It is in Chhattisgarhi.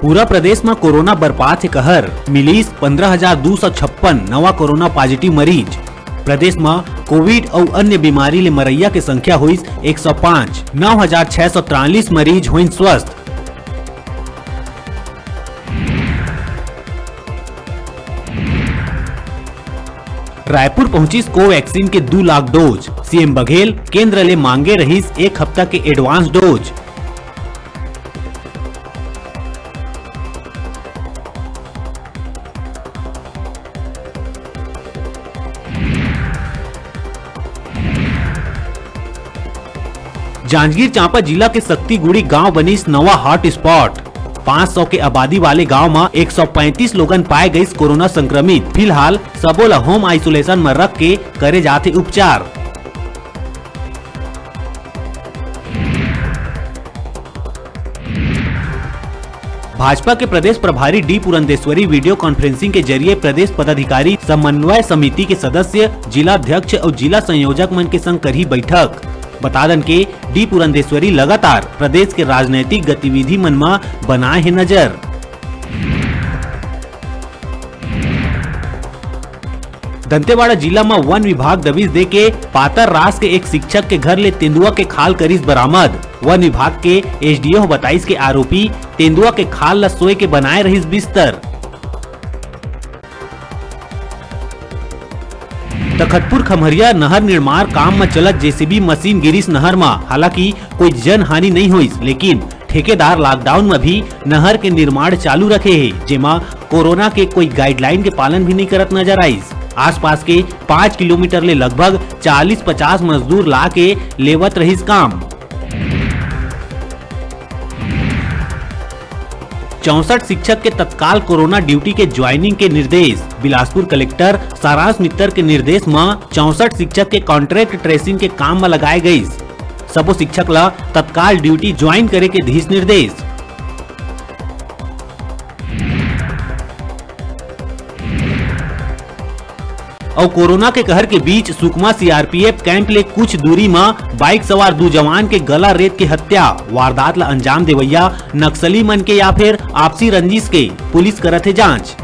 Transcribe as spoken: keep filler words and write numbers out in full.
पूरा प्रदेश म कोरोना बरपात हे कहर, मिलिस पंद्रह हजार दू सौ छप्पन नवा कोरोना पॉजिटिव मरीज। प्रदेश म कोविड अउ अन्य बीमारी ले मरइया के संख्या होइस एक सौ पाँच, नौ हजार छह सौ तिरालीस मरीज होइन स्वस्थ। रायपुर पहुंचिस कोवैक्सीन के दू लाख डोज। सीएम बघेल केंद्र ले मांगे रहिस एक हफ्ता के एडवांस डोज। जांजगीर चांपा जिला के सक्तीगुड़ी गांव बनिस नवा हॉट स्पॉट। पाँच सौ के आबादी वाले गांव म एक सौ पैंतीस लोगन पाए गइस कोरोना संक्रमित। फिलहाल सबो ल होम आइसोलेशन म रख के करे जाथे उपचार। भाजपा के प्रदेश प्रभारी डी पुरंदेश्वरी वीडियो कॉन्फ्रेंसिंग के जरिए प्रदेश पदाधिकारी समन्वय समिति के सदस्य, जिला अध्यक्ष अउ जिला संयोजक मन के संग करही बैठक। बता दन के डी पुरंदेश्वरी लगातार प्रदेश के राजनैतिक गतिविधि मन म बनाए हे नजर। दंतेवाड़ा जिला म वन विभाग दबिश दे के पातर रास के एक शिक्षक के घर ले तेंदुआ के खाल करिस बरामद। वन विभाग के एसडीओ ह बताइस के आरोपी तेंदुआ के खाल ल सोए के बनाए रहिस बिस्तर। तखतपुर खम्हरिया नहर निर्माण काम म चलत जेसीबी मशीन गिरिस नहर म, हालांकि कोई जनहानि नइ होइस, लेकिन ठेकेदार लॉकडाउन म भी नहर के निर्माण चालू रखे हे, जेमा कोरोना के कोई गाइडलाइन के पालन भी नइ करत नजर आइस। आसपास के पाँच किलोमीटर ले लगभग चालीस पचास मजदूर ला के लेवत रहिस काम। चौसठ शिक्षक के तत्काल कोरोना ड्यूटी के ज्वाइनिंग के निर्देश। बिलासपुर कलेक्टर सारांश मित्तर के निर्देश म चौसठ शिक्षक के कॉन्ट्रैक्ट ट्रेसिंग के काम म लगाए गइस। सबो शिक्षक ल तत्काल ड्यूटी ज्वाइन करे के दिस निर्देश। अउ कोरोना के कहर के बीच सुकमा सीआरपीएफ कैंप ले कुछ दूरी म बाइक सवार दू जवान के गला रेत के हत्या। वारदात ल अंजाम देवइया नक्सली मन के या फिर आपसी रंजिश के, पुलिस करत हे जांच।